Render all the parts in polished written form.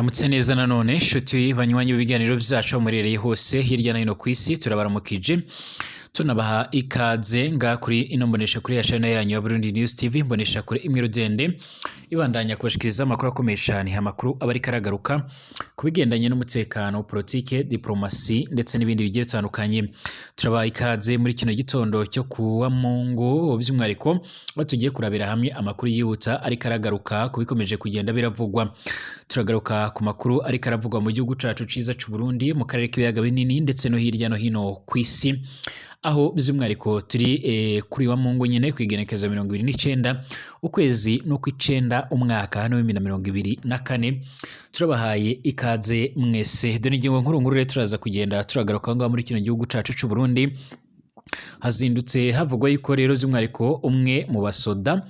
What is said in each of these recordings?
Mwaramutse neza nanone nshuti banywanyi b'ibiganiro byacu aho muherereye hose hirya no hino ku isi, turabaramukije tunabaha ikaze nga kuri ino mbonesha kuri ya channel yanyu ya Burundi News TV, mbonesha kuri imwe rudende ibandanya kubashikiriza amakuru akomeye cyane, amakuru aba ariko aragaruka ku bigendanye n'umutekano, politike, diplomasi ndetse n'ibindi bigiye bitandukanye. Turabaha ikaze muri kino gitondo cyo kuwa Mungu, by'umwihariko aho tugiye kurabira hamwe amakuru yihuta ariko aragaruka ku bikomeje kugenda biravugwa. Turagaruka ku makuru ariko aravugwa mu gihugu cacu ciza c'u Burundi, mu karere k'ibiyaga binini ndetse no hirya no hino ku isi, aho by'umwihariko turi kuri wa Mungu nyine ku igenekerezo 29 ukwezi n'ukw'icenda umwaka hano 2024. Turabahaye ikaze mwese. Dore ingingo nkuru nkuru rero turaza kugenda turagaruka aho ngaho muri kino gihugu cacu c'u Burundi. Hazindutse havugwa yuko rero by'umwihariko umwe mu basoda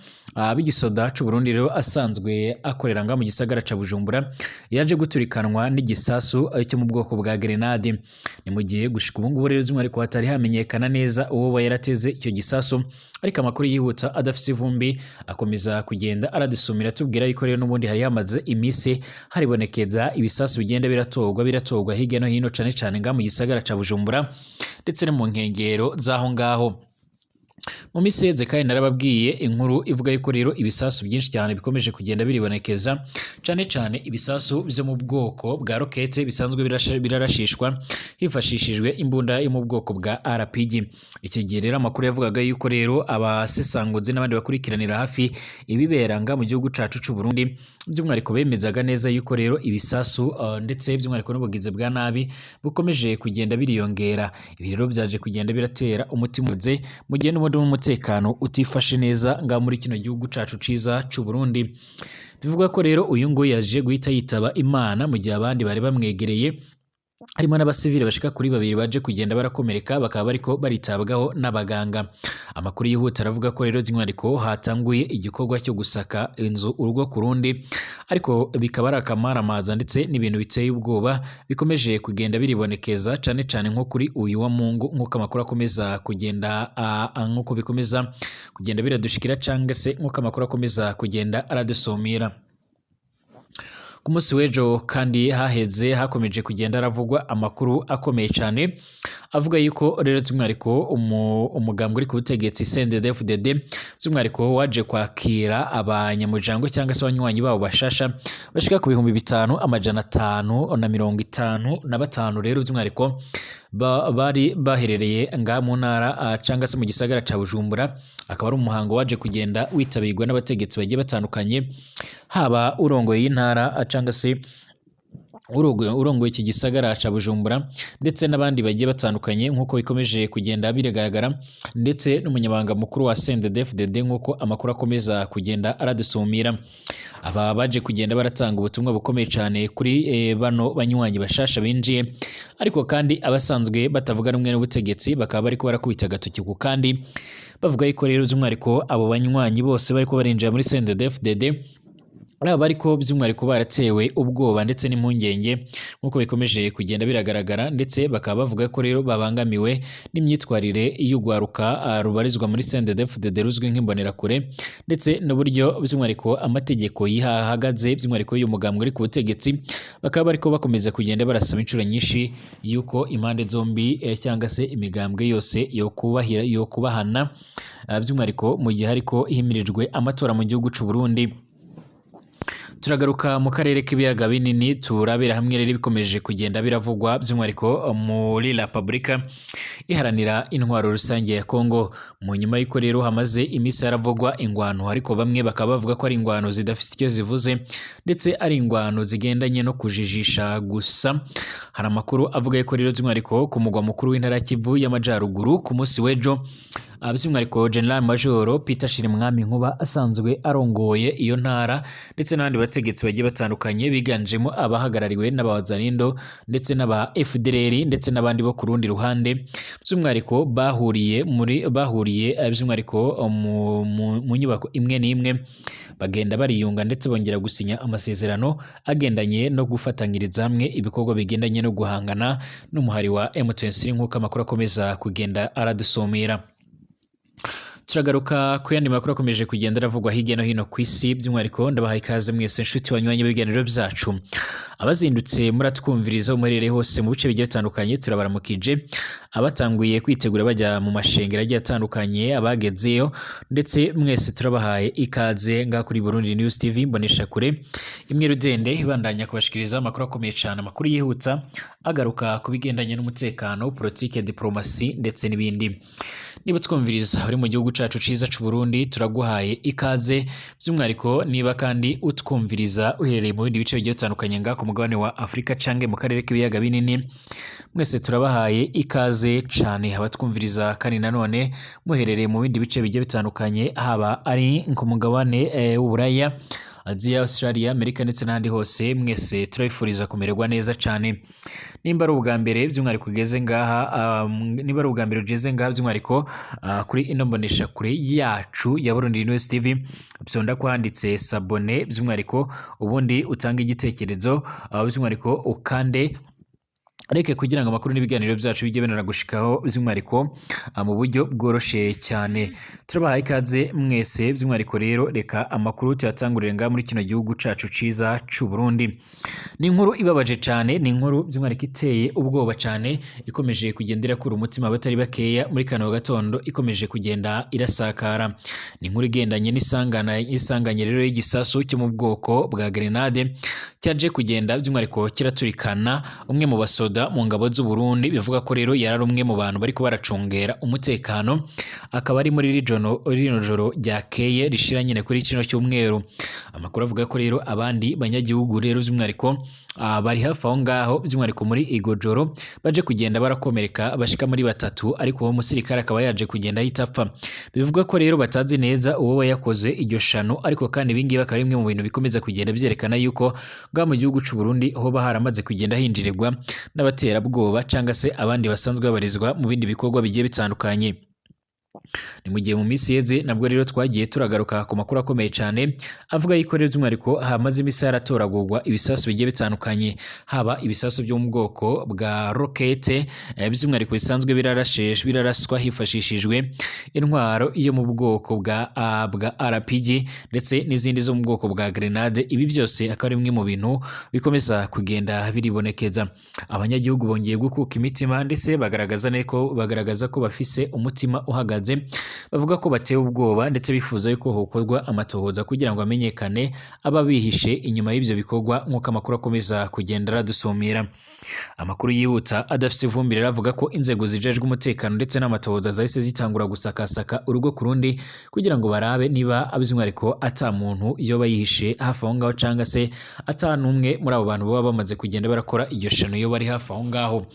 b'igisoda c'u Burundi rero asanzwe akorera ngaha mu gisagara ca Bujumbura yaje guturikanwa n'igisasu cyo mu bwoko bwa grenade. Ni mu gihe gushika ubu ngubu rero by'umwihariko hatari hamenyekana neza uwo aba yarateze icyo gisasu, ariko amakuru yihuta adafise ivumbi akomeza kugenda aradusumira tubwira yuko rero n'ubundi hari hamaze iminsi haribonekeza ibisasu bigenda biratorwa biratorwa hirya no hino, cane cane ngaha mu gisagara ca Bujumbura ndetse no mu nkengero z'aho ngaho. Mu minsi iheze kandi narababwiye inkuru ivuga yuko rero ibisasu byinshi cyane bikomeje kugenda biribonekeza, cane cane ibisasu byo mu bwoko bwa rokete bisanzwe birarashishwa hifashishijwe imbunda yo mu bwoko bwa RPG. Icyo gihe rero amakuru yavugaga yuko rero abasesanguzi n'abandi bakurikiranira hafi ibiberanga mu gihugu cacu c'u Burundi by'umwihariko bemezaga neza yuko rero ibisasu ndetse by'umwihariko n'ubugizi bwa nabi bukomeje kugenda biriyongera. Ibi rero byaje kugenda biratera umutima uze mu gihe n'ubundi n'umutekano utifashe neza ngaha muri kino gihugu cacu ciza c'u Burundi. Bivugwa ko rero uyu nguyu yaje guhita yitaba Imana mu gihe abandi bari bamwegereye harimo n'abasivili bashika kuri babiri baje kugenda barakomereka, bakaba bariko baritabwaho n'abaganga. Amakuru yihuta aravuga ko rero by'umwihariko hatanguye igikorwa cyo gusaka inzu urugo ku rundi, ariko bikaba ari akamaramaza ndetse n'ibintu biteye ubwoba bikomeje kugenda biribonekeza, cane cane nko kuri uyu wa Mungu, nk'uko amakuru akomeza kugenda nk'uko bikomeza kugenda biradushikira cangwa se nk'uko amakuru akomeza kugenda aradusumira. Ku munsi w'ejo kandi haheze hakomeje kugenda haravugwa amakuru akomeye cyane avuga yuko rero by'umwihariko umugambwe uri ku butegetsi CNDD-FDD by'umwihariko waje kwakira abanyamuryango cyangwa se abanywanyi babo bashasha bashika ku 5555. Rero by'umwihariko bari baherereye nga mu ntara cyangwa se mu gisagara ca Bujumbura, akaba ari umuhango waje kugenda witabirwa n'abategetsi bagiye batandukanye, haba urongoye intara cyangwa se urongoye iki gisagara ca Bujumbura ndetse n'abandi bagiye batandukanye nk'uko bikomeje kugenda biragaragara, ndetse n'umunyamabanga mukuru wa CNDD-FDD nk'uko amakuru akomeza kugenda aradusumira. Aba baje kugenda baratanga ubutumwa bukomeye cyane kuri bano banywanyi bashasha binjiye, ariko kandi abasanzwe batavuga rumwe n'ubutegetsi bakaba bariko barakubita agatoki ku kandi bavuga yuko rero by'umwihariko abo banywanyi bose bariko barinjira muri CNDD-FDD aba bariko by'umwihariko baratewe ubwoba ndetse n'impungenge nk'uko bikomeje kugenda biragaragara, ndetse bakaba bavuga ko rero babangamiwe n'imyitwarire y'ugwaruka rubarizwa muri CNDD-FDD ruzwi nk'imbonerakure, ndetse n'uburyo by'umwihariko amategeko yihahagaze by'umwihariko y'uyu mugambwe uri ku butegetsi. Bakaba bariko bakomeza kugenda barasaba inshuro nyinshi yuko impande zombi cyangwa se imigambwe yose yo kubahira yo kubahana, by'umwihariko mu gihe ariko himirijwe amatora mu gihugu c'u Burundi. Turagaruka mu karere k'ibiyaga binini turabera hamwe rero bikomeje kugenda biravugwa by'umwihariko muri Repubulika Iharanira Intwaro Rusange ya Kongo, mu nyuma y'uko rero hamaze iminsi haravugwa ingwano, ariko bamwe bakaba bavuga ko ari ingwano zidafite icyo zivuze ndetse ari ingwano zigendanye no kujijisha gusa. Hari amakuru avuga ko rero by'umwihariko ku mugwa mukuru w'intara ya Kivu y'Amajyaruguru ku munsi w'ejo by'umwihariko General Major Peter Shirimwami Nkuba asanzwe arongoye iyo ntara ndetse n'abandi bategetsi bagiye batandukanye biganjemo abahagarariwe n'abawazanindo ndetse n'aba FDLR ndetse n'abandi bo ku rundi ruhande, by'umwihariko bahuriye muri bahuriye by'umwihariko mu nyubako imwe n'imwe, bagenda bariyunga ndetse bongera gusinya amasezerano agendanye no gufatanyiriza hamwe ibikorwa bigendanye no guhangana n'umuhari wa M23 nk'uko amakuru akomeza kugenda aradusumira. Turagaruka ku yandi makuru akomeje kugenda aravugwa hirya no hino ku isi, by'umwihariko ndabahaye ikaze mwese nshuti banywanyi b'ibiganiro byacu. Abazindutse muratwumviriza aho muherereye hose mu bice bigiye bitandukanye, turabaramukije. Abatanguye kwitegura bajya mu mashengero agiye atandukanye, abagezeyo, ndetse mwese turabahaye ikaze ngaha kuri Burundi News TV, mbonesha kure imwe rudende ibandanya kubashikiriza amakuru akomeye cyane, amakuru yihuta agaruka ku bigendanye n'umutekano, politike, diplomasi ndetse n'ibindi. Niba twumviriza uri mu gihugu cacu ciza c'u Burundi, turaguhaye ikaze by'umwihariko. Niba kandi utwumviriza uherereye mu bindi bice bigiye bitandukanye ngaha ku mugabane wa Afurika canke mu karere k'ibiyaga binini, mwese turabahaye ikaze cane. Abatwumviriza kandi nanone muherereye mu bindi bice bigiye bitandukanye, haba ari ku mugabane w'Uburaya, Aziya, Australia, Amerika ndetse n'ahandi hose, mwese turabifuriza kumererwa neza cane. Nimba ari ubwa mbere by'umwihariko ugeze ngaha, niba ari ubwa mbere ugeze ngaha by'umwihariko kuri ino mbonesha kure yacu ya Burundi News TV, byonda ko handitse s'abonner by'umwihariko, ubundi utange igitekerezo, by'umwihariko ukande areke kugira ngo amakuru n'ibiganiro byacu bijye binaragushikaho by'umwihariko mu buryo bworoshe cyane. Turabahaye ikaze mwese by'umwihariko. Rero reka amakuru tuyatangurire ngaha muri kino gihugu cacu ciza c'u Burundi. Ni inkuru ibabaje cyane, ni inkuru by'umwihariko iteye ubwoba cyane, ikomeje kugenda irakura umutima abatari bakeya muri kano gatondo, ikomeje kugenda irasakara. Ni inkuru igendanye n'isangana isanganye rero y'igisasu cyo mu bwoko bwa grenade cyaje kugenda by'umwihariko kiraturikana umwe mu basoda mu ngabo z'u Burundi. Bivuga ko rero yari umwe mu bantu bariko baracungera umutekano, akaba ari muri rino joro ryakeye rishira nyine kuri kino cyumweru. Amakuru avuga ko rero abandi banyagihugu rero by'umwihariko bari hafi aho ngaho by'umwihariko muri iryo joro baje kugenda barakomereka bashika muri batatu, ariko uwo musirikare akaba yaje kugenda ahita apfa. Bivuga ko rero batazi neza uwo yakoze iryo shano, ariko kandi ibingibi akaba ari bimwe mu bintu bikomeza kugenda byerekana yuko bwa mu gihugu c'u Burundi hoba haramaze kugenda hinjirirwa n'abaterabwoba cyangwa se abandi basanzwe babarizwa mu bindi bikorwa bigiye bitandukanye. Ni mu gihe mu minsi iheze nabwo rero twagiye turagaruka ku makuru akomeye cyane avuga yuko rero by'umwihariko hamaze iminsi haratoragurwa ibisasu bigiye bitandukanye, haba ibisasu byo mu bwoko bwa rokete by'umwihariko bisanzwe biraraswa hifashishijwe intwaro yo mu bwoko bwa RPG ndetse n'izindi zo mu bwoko bwa grenade. Ibi byose akaba ari bimwe mu bintu bikomeza kugenda biribonekeza. Abanyagihugu bongeye gukuka imitima ndetse bagaragaza ko bafise umutima uhagaze, bavuga ko batewe ubwoba ndetse bifuza yuko hokorwa amatohoza kugira ngo amenyekane aba bihishe inyuma y'ibyo bikorwa, nk'uko amakuru akomeza kugenda aradusumira. Amakuru yihuta adafite ivumbi rero avuga ko inzego zijejwe umutekano ndetse n'amatohoza zahise zitangura gusakasaka urugo ku rundi kugira ngo barabe niba by'umwihariko ata muntu yoba yihishe hafi aho ngaho, cyangwa se ata n'umwe muri abo bantu baba bamaze kugenda barakora iryo shano iyo bari hafi aho ngaho.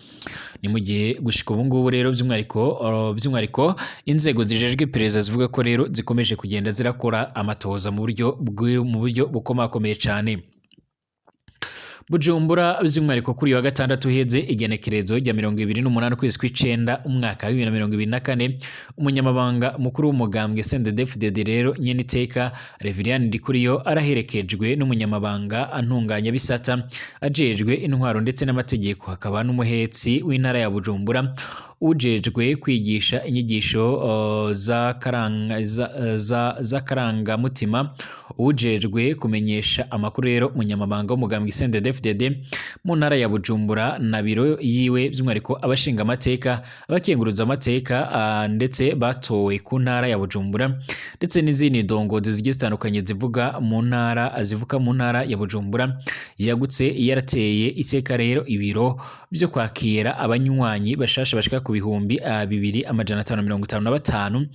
Ni mu gihe gushika ubu ngubu rero by'umwihariko inzego zijejwe iperereza zivuga ko rero zikomeje kugenda zirakora amatohoza mu buryo bukomakomeye cyane. Bujumbura by'umwihariko kuri uyu wa gatandatu uheze, igenekerezo rya 28 ukwezi kw'icenda umwaka wa 2024, umunyamabanga mukuru w'umugambwe CNDD-FDD rero nyeniteka Reverien Ndikuriyo araherekejwe n'umunyamabanga antunganyabisata ajejwe intwaro ndetse n'amategeko, hakaba n'umuhetsi w'intara ya Bujumbura ujejwe kwigisha inyigisho z'akarangamutima, ujejwe kumenyesha amakuru rero umunyamabanga w'umugambwe CNDD-FDD mu ntara ya Bujumbura na biro yiwe, by'umwihariko abashinga amateka, abakenguruza amateka ndetse batowe ku ntara ya Bujumbura, ndetse n'izindi ndongozi zigiye zitandukanye zivuga mu ntara zivuka mu ntara ya Bujumbura yagutse, yarateye iteka rero ibiro byo kwakira abanywanyi bashasha bashika ku 2555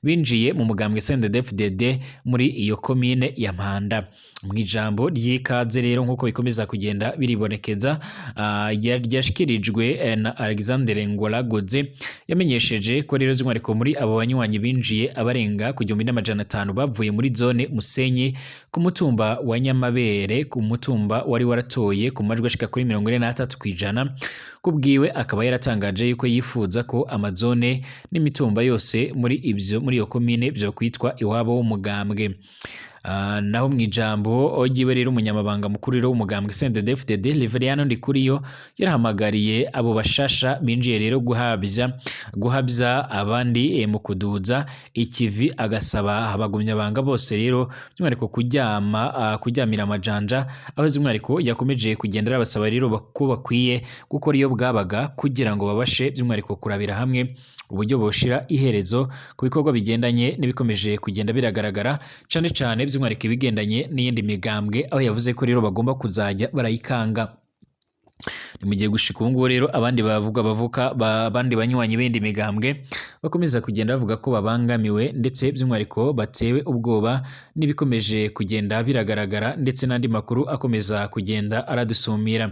binjiye mu mugambwe CNDD-FDD muri iyo komine ya Mpanda. Mu ijambo ry'ikaze rero, nk'uko bikomeza kugenda biribonekeza, ryashikirijwe na Alexandre Ngolagoze, yamenyesheje ko rero by'umwihariko muri abo banywanyi binjiye abarenga ku 1500 bavuye muri zone Musenyi ku mutumba wa Nyamabere, ku mutumba wari waratoye ku majwi ashika kuri 43%. Kubwiwe akaba yaratangaje yuko yifuza ko amazone n'imitumba yose muri ibyo muri iyo komine byo kwitwa iwabo w'umugambwe. Naho mu ijambo ryiwe rero, umunyamabanga mukuru rero w'umugambwe CNDD-FDD Reveriyano Ndikuriyo yarahamagariye abo bashasha binjiye rero guhabya abandi mu kuduza ikivi, agasaba abagumyabanga bose rero by'umwihariko kuryamira amajanja, aho by'umwihariko yakomeje kugenda arabasaba rero ko bakwiye gukora iyo bwabaga kugira ngo babashe by'umwihariko kurabira hamwe uburyo boshira iherezo ku bikorwa bigendanye n'ibikomeje kugenda biragaragara, cane cane by'umwihariko ibigendanye n'iyindi migambwe, aho yavuze ko rero bagomba kuzajya barayikanga. Ni mu gihe gushika ubu ngubu rero abandi bavuga bavuka abandi banywanyi b'indi migambwe bakomeza kugenda bavuga ko babangamiwe, ndetse by'umwihariko batewe ubwoba n'ibikomeje kugenda biragaragara, ndetse n'andi makuru akomeza kugenda aradusumira.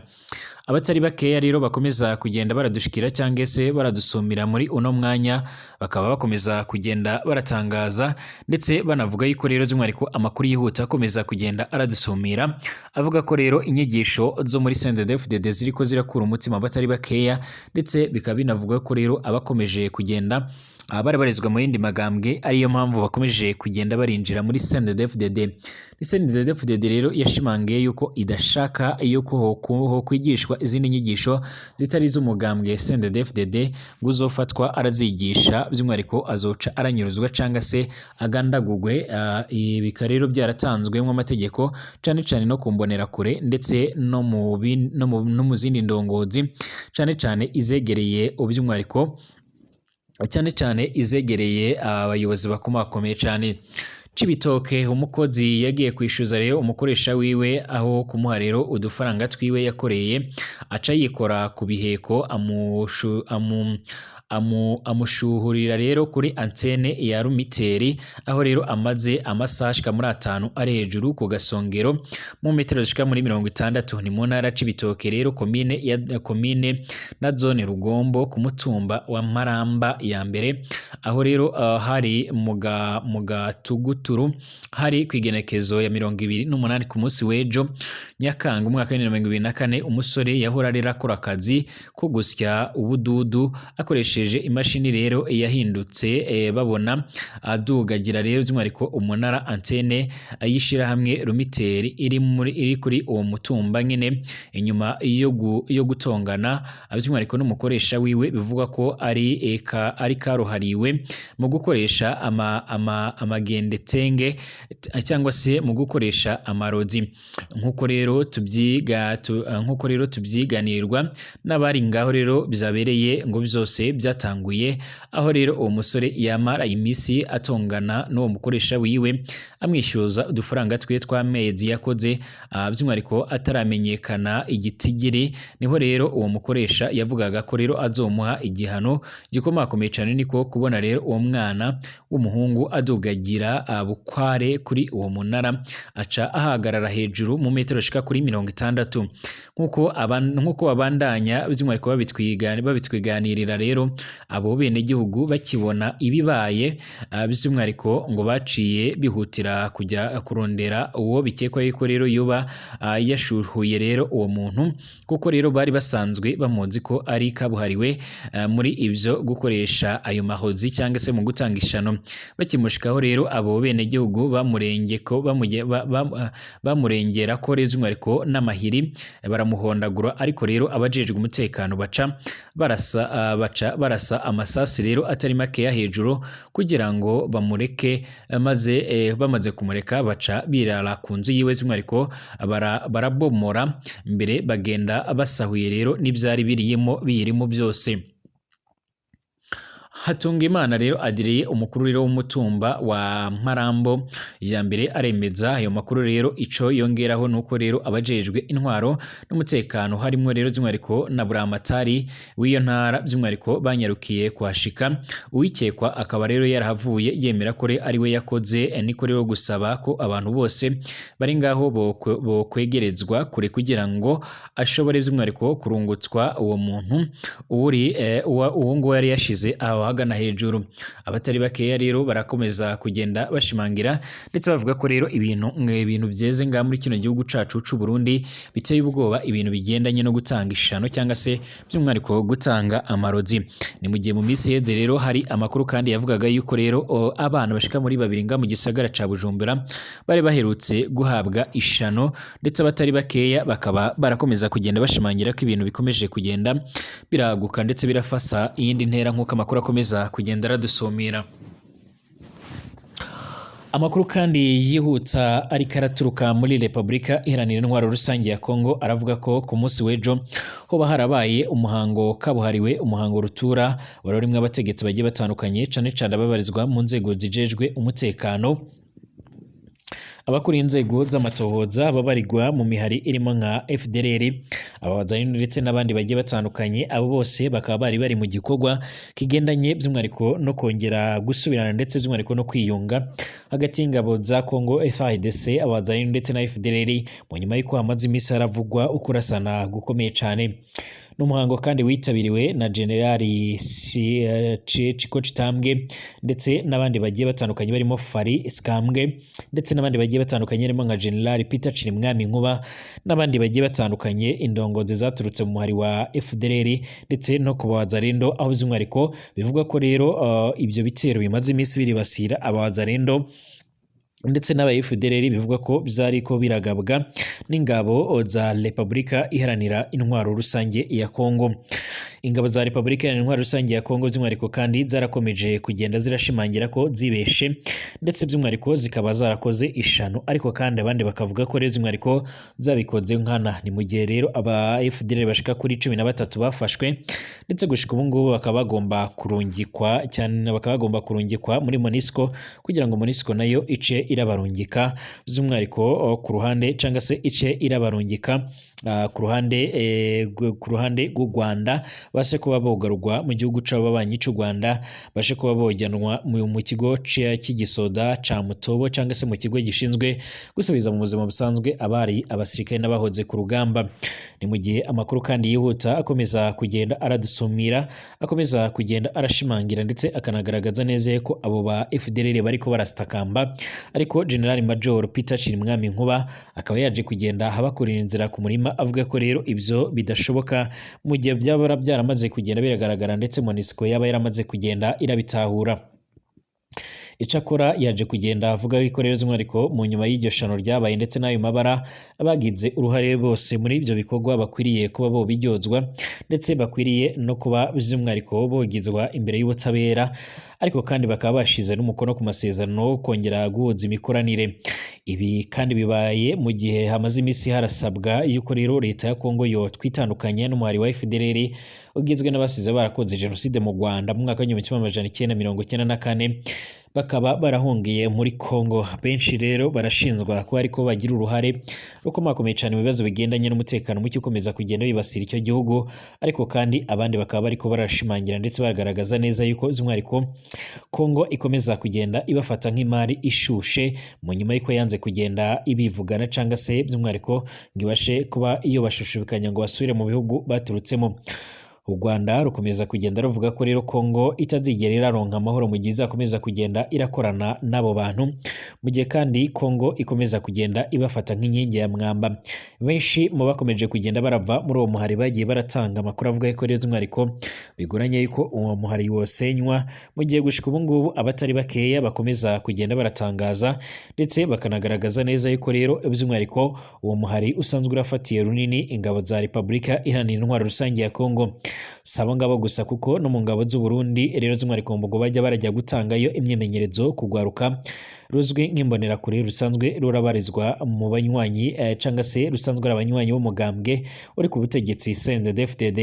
Abatari bakeya rero bakomeza kugenda baradushikira cyangwa se baradusumira muri uno mwanya, bakaba bakomeza kugenda baratangaza ndetse banavuga yuko rero by'umwihariko amakuru yihuta akomeza kugenda aradusumira avuga ko rero inyigisho zo muri CNDD-FDD ziriko zirakura umutima abatari bakeya, ndetse bikaba binavuga ko rero abakomeje kugenda barabarizwa mu yindi magambwe ariyo mpamvu bakomeje kugenda barinjira muri CNDD-FDD. CNDD-FDD rero yashimangiye yuko idashaka yuko hokwigishwa izindi nyigisho zitari iz'umugambwe CNDD-FDD, ngo uzofatwa arazigisha by'umwihariko azoca aranyuruzwa cyangwa se agandagugwe. Ibi bikaba rero byaratanzwemo amategeko cane cane no ku mbonerakure, ndetse no mu zindi ndongozi, cane cane izegereye by'umwihariko cyane cyane izegereye abayobozi bakomakomeye cyane. Cibitoke, umukozi yagiye kwishyuza rero umukoresha wiwe, aho kumuha rero udufaranga twiwe yakoreye aca yikora ku biheko, amushuhurira rero kuri antene ya Lumitel, aho rero amaze amasaha ashika muri 5 ari hejuru ku gasongero mu metero zishika muri 60. Ni mu ntara Cibitoke rero, komine ya komine na zone Rugombo, ku mutumba wa Maramba ya mbere, aho rero hari mu Gatuguturu, hari kwigenekezo ya 28 ku munsi w'ejo Nyakanga umwaka wa 2024. Umusore yahora rero akora akazi ko gusya ubududu akoresheje imashini rero yahindutse babona adugagira rero by'umwihariko umunara antene y'ishirahamwe Lumitel iri kuri uwo mutumba nyine, inyuma yo gutongana by'umwihariko n'umukoresha wiwe, bivugwa ko ari karuhariwe mu gukoresha amagendetenge cyangwa se mu gukoresha amarozi, nk'uko rero tubyiganirwa n'abari ngaho rero bizabereye. Ngo byose byatanguye aho rero uwo musore yamara iminsi atongana n'uwo mukoresha wiwe, amwishyuza udufaranga twe tw'amezi yakoze, by'umwihariko ataramenyekana igitigiri. Niho rero uwo mukoresha yavugaga ko rero azomuha igihano gikomakomeye cyane. Niko kubona rero uwo mwana w'umuhungu adugagira bukware kuri uwo munara, aca ahagarara hejuru mu metero shika kuri 60, nk'uko babandanya by'umwihariko babitwiganirira. Rero abo benegihugu bakibona ibibaye, by'umwihariko ngo baciye bihutira kujya kurondera uwo bikekwa yuko rero yoba yashuhuye rero uwo muntu, kuko rero bari basanzwe bamuzi ko ari kabuhariwe muri ibyo gukoresha ayo mahozi cyangwa se mu gutanga ishano. Bakimushikaho rero abo benegihugu bamurengera ko rero by'umwihariko n'amahiri baramuhondagura, ariko rero abajejwe umutekano baca barasa amasasi rero atari makeya hejuru kugira ngo bamureke, maze bamaze kumureka baca birara ku nzu yiwe, by'umwihariko barabomora mbere bagenda basahuye rero n'ibyari biyirimo byose. Hatungimana rero Adrien, umukuru rero w'umutumba wa Marambo ya mbere, aremeza ayo makuru rero. Ico yongeraho nuko rero abajejwe intwaro n'umutekano, harimo rero by'umwihariko na buramatari w'iyo ntara, by'umwihariko banyarukiye kuhashika. Uwikekwa akaba rero yarahavuye yemera ko ari we yakoze. Niko rero gusaba ko abantu bose bari ngaho bokwegerezwa kure kugira ngo ashobore by'umwihariko kurungutswa uwo muntu uri uwo nguwo yari yashize aho Ahagana hejuru abatari bakeya rero barakomeza kugenda bashimangira ndetse bavuga ko rero ibintu byeze ngaha muri kino gihugu cacu c'u Burundi biteye ubwoba, ibintu bigendanye no gutanga ishano cyangwa se by'umwihariko gutanga amarozi. Ni mu gihe mu minsi iheze rero hari amakuru kandi yavugaga yuko rero abana bashika muri babiri nga mu gisagara ca Bujumbura bari baherutse guhabwa ishano, ndetse abatari bakeya bakaba barakomeza kugenda bashimangira ko ibintu bikomeje kugenda biraguka ndetse birafasa iyindi ntera, nk'uko amakuru akomeza kugenda aradusumira. Amakuru kandi yihuta ariko araturuka muri Repubulika Iharanira Intwaro Rusange ya Kongo aravuga ko ku munsi w'ejo hoba harabaye umuhango kabuhariwe, umuhango rutura wari urimo abategetsi bagiye batandukanye, cane cane ababarizwa mu nzego zijejwe umutekano, abakuriye inzego z'amatohoza babarirwa mu mihari irimo nka FDLR, ababazanyi ndetse n'abandi bagiye batandukanye. Abo bose bakaba bari bari mu gikorwa kigendanye by'umwihariko no kongera gusubirana ndetse by'umwihariko no kwiyunga hagati y'ingabo za Congo FARDC, abazanyi ndetse na FDLR, mu nyuma y'uko hamaze iminsi haravugwa ukurasana gukomeye cane. N'umuhango kandi witabiriwe na Generali Chiko Chitambwe ndetse n'abandi bagiye batandukanye barimo Fari Sikambwe ndetse n'abandi bagiye batandukanye harimo nka Generali Peter Chirimwami Nkuba n'abandi bagiye batandukanye, indongozi zaturutse mu muhari wa FDLR ndetse no ku Bawazarendo, aho by'umwihariko bivugwa ko rero ibyo bitero bimaze iminsi biribasira Abawazarendo ndetse n'aba FDLR bivugwa ko byariko biragabwa n'ingabo za Repubulika Iharanira Intwaro Rusange ya Kongo. Ingabo za Repubulika Iharanira Intwaro Rusange ya Kongo by'umwihariko kandi zarakomeje kugenda zirashimangira ko zibeshe ndetse by'umwihariko zikaba zarakoze ishano, ariko kandi abandi bakavuga ko rero by'umwihariko zabikoze nkana. Ni mu gihe rero aba FDLR bashika kuri 13 bafashwe ndetse gushika ubu ngubu bakaba bagomba kurungikwa cyane, bakaba bagomba kurungikwa muri MONUSCO kugira ngo MONUSCO nayo ice irabarungika by'umwihariko ku ruhande cyangwa se ice irabarungika ku ruhande ku ruhande rw'u Rwanda, bashe kuba bogarurwa mu gihugu c'ababanyi c'u Rwanda, bashe kuba bojyanwa mu kigo cy'igisoda ca Mutobo cyangwa se mu kigo gishinzwe gusubiza mu buzima busanzwe abari abasirikare n'abahoze ku rugamba. Ni mu gihe amakuru kandi yihuta akomeza kugenda aradusumira, akomeza kugenda arashimangira ndetse akanagaragaza neza ko abo ba FDLR bariko barasitakamba, ariko General Major Peter Chirimwami Nkuba akaba yaje kugenda abakurira inzira ku murima, avuga ko rero ibyo bidashoboka mu gihe byaba byaramaze kugenda biragaragara ndetse MONUSCO yaba yaramaze kugenda irabitahura. Icakora yaje kugenda avuga ko rero by'umwihariko mu nyuma y'iryo shano ryabaye ndetse n'ayo mabara, abagize uruhare bose muri ibyo bikorwa bakwiriye kuba bo biryozwa ndetse bakwiriye no kuba by'umwihariko bogizwa imbere y'ubutabera, ariko kandi bakaba bashize n'umukono ku masezerano kongera guhuza imikoranire. Ibi kandi bibaye mu gihe hamaze iminsi harasabwa yuko rero leta ya Kongo yo twitandukanya n'umuhari wa FDLR ugizwe n'abasize barakoze jenoside mu Rwanda mu mwaka w'1994, bakaba barahungiye muri Kongo. Benshi rero barashinzwa kuba ariko bagira uruhare rukomakomeye cyane mu bibazo bigendanye n'umutekano muke ukomeza kugenda wibasira icyo gihugu, ariko kandi abandi bakaba bariko barashimangira ndetse bagaragaza neza yuko by'umwihariko Kongo ikomeza kugenda ibafata nk'imari ishushe mu nyuma y'uko yanze kugenda ibivugana cyangwa se by'umwihariko ngo ibashe kuba iyo bashushubikanya ngo basubire mu bihugu baturutsemo. U Rwanda rukomeza kugenda ruvuga ko rero Kongo itazigera iraronka amahoro mu gihe izakomeza kugenda irakorana n'abo bantu, mu gihe kandi Kongo ikomeza kugenda ibafata nk'inkingi ya mwamba. Benshi mu bakomeje kugenda barava muri uwo muhari bagiye baratanga amakuru avuga ko rero by'umwihariko bigoranye yuko uwo muhari wosenywa, mu gihe gushika ubu ngubu abatari bakeya bakomeza kugenda baratangaza ndetse bakanagaragaza neza yuko rero by'umwihariko uwo muhari usanzwe urafatiye runini ingabo za Repubulika Iharanira Intwaro Rusange ya Kongo. Si abo ngabo gusa kuko no mu ngabo z'u Burundi rero by'umwihariko ngo bajya barajya gutangayo imyimenyerezo kugwaruka ruzwi nk'imbonerakure rusanzwe rurabarizwa mu banywanyi cyangwa se rusanzwe ari abanywanyi b'umugambwe uri ku butegetsi CNDD-FDD.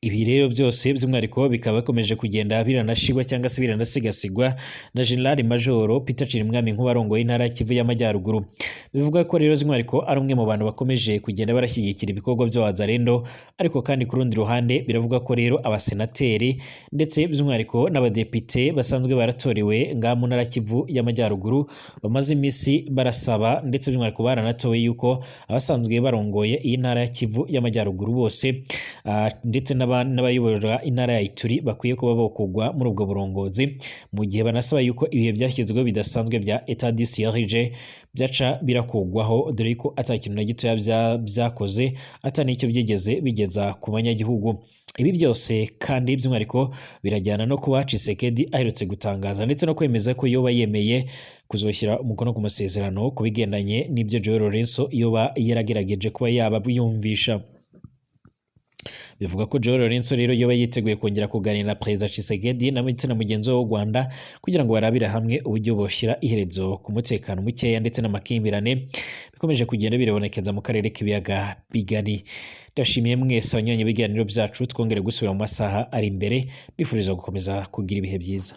Ibi rero byose by'umwihariko bikaba bikomeje kugenda biranashigwa cyangwa se biranasigasigwa na General Major Peter Chirimwami Nkuba arongoye intara ya Kivu y'Amajyaruguru. Bivuga ko rero by'umwihariko ari umwe mu bantu bakomeje kugenda barashyigikira ibikorwa by'Abazarendo. Ariko kandi ku rundi ruhande biravuga ko rero abasenateri ndetse by'umwihariko n'abadepite basanzwe baratorewe ngaha mu ntara Kivu y'Amajyaruguru bamaze iminsi barasaba, ndetse by'umwihariko baranatowe yuko abasanzwe barongoye iyi ntara ya Kivu y'Amajyaruguru bose, ndetse n'abayobora intara ya Ituri bakwiye kuba bokugwa muri ubwo burongozi, mu gihe banasaba yuko ibihe byashyizweho bidasanzwe bya état de siège byaca birakugwaho, dore ko ata kintu na gitoya byakoze, ata n'icyo byigeze bigeza ku banyagihugu. Ibi byose kandi by'umwihariko birajyana no kuba Tshisekedi aherutse gutangaza ndetse no kwemeza ko yoba yemeye kuzoshyira umukono ku masezerano ku bigendanye n'ibyo João Lourenço yoba yaragerageje kuba yaba yumvisha. Bivuga ko João Lourenço rero yoba yiteguye kongera kuganira na Perezida Tshisekedi na ndetse na mugenzi we w'u Rwanda kugira ngo barabire hamwe uburyo boshyira iherezo ku mutekano mukeya ndetse n'amakimbirane bikomeje kugenda birabonekeza mu karere k'ibiyaga bigari. Ndashimiye mwese abanywanyi b'ibiganiro byacu, twongere gusubira mu masaha ari imbere, mbifuriza gukomeza kugira ibihe byiza.